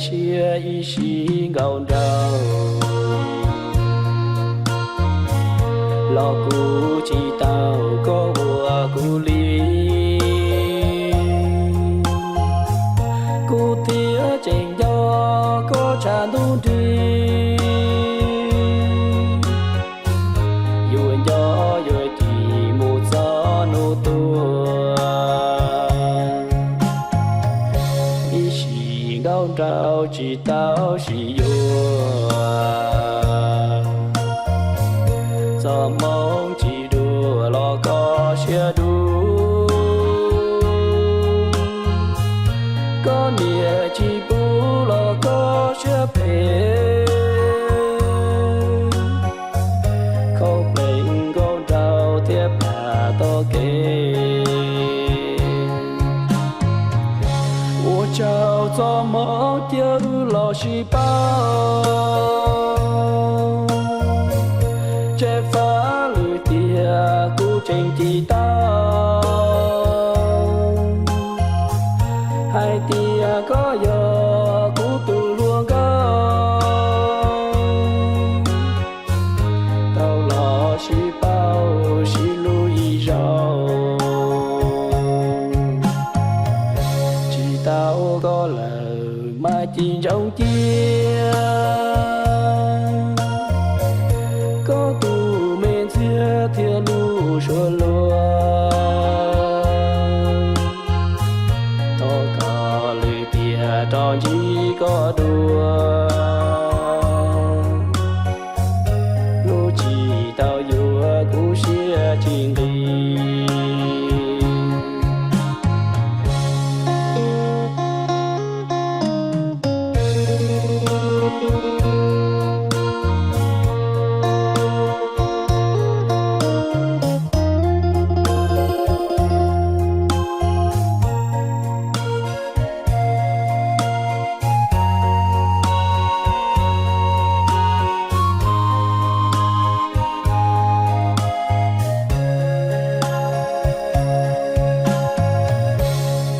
siab ib sim nkaus nraug, los kuv tsis tau koj ua kuv li. Kuv thiaj tseem nco koj tshav ntuj nrig, yuav nco yuav cim mus txog hnub tuag. Ib sim nkaus nraug tsis tau sib yuav, txoj hmoov tsis dua los koj siab dub. Koj niam tsis pub los koj siab phem, khaub plees nkaus nraug thiab plam tau kev. Ua tsaug txoj hmoov cia wb los sib paub, tseg fab lwm tiam kuv tseem cim tau, hais tias koj yog kuv tus hluas nkauj. Tau los sib paub sib hlub ib zaug, tsis tau koj lawm mas cia ntsoov cia koj tus me ntxhiab thiab lub suab luag. Thov kom lwm tiam rov ntsib koj dua, lub tsis tau yuav kuv siab tsis nqis.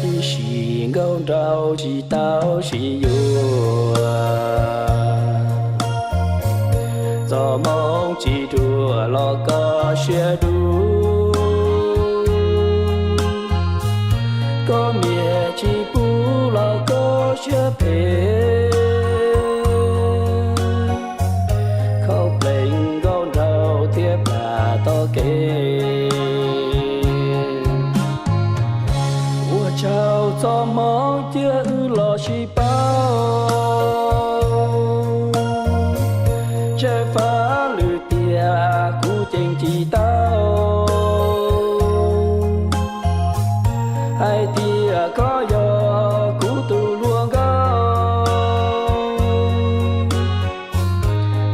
Ib sim nkauj nraug tsis tau sib yuav, txoj hmoov tsis dua los koj siab dub. Koj niam tsis pub los koj siab phem, khaub plees nkauj nraug thiab plam tau kev. Ua tsaug txoj hmoov cia wb los sib paub, tseg fab lwm tiam kuv ceem cim tau, hais tias koj yog kuv tus hluas nkauj.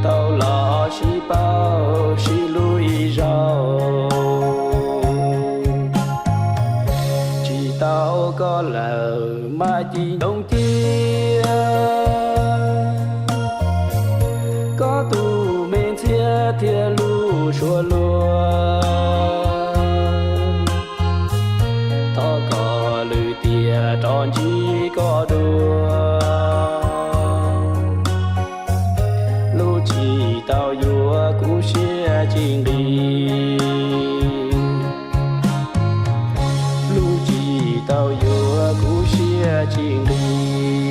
Tau los sib paub sib hlub ib zaug, tsis tau koj lawm mas cia ntsoov cia koj tus me ntxhiab thiab lub suab luag. Thov kom lwm tiam rov ntsib koj dua, lub tsis tau yuav kuv siab tsis nqis, lub tsis tau yuav kuv siab tsis nqis.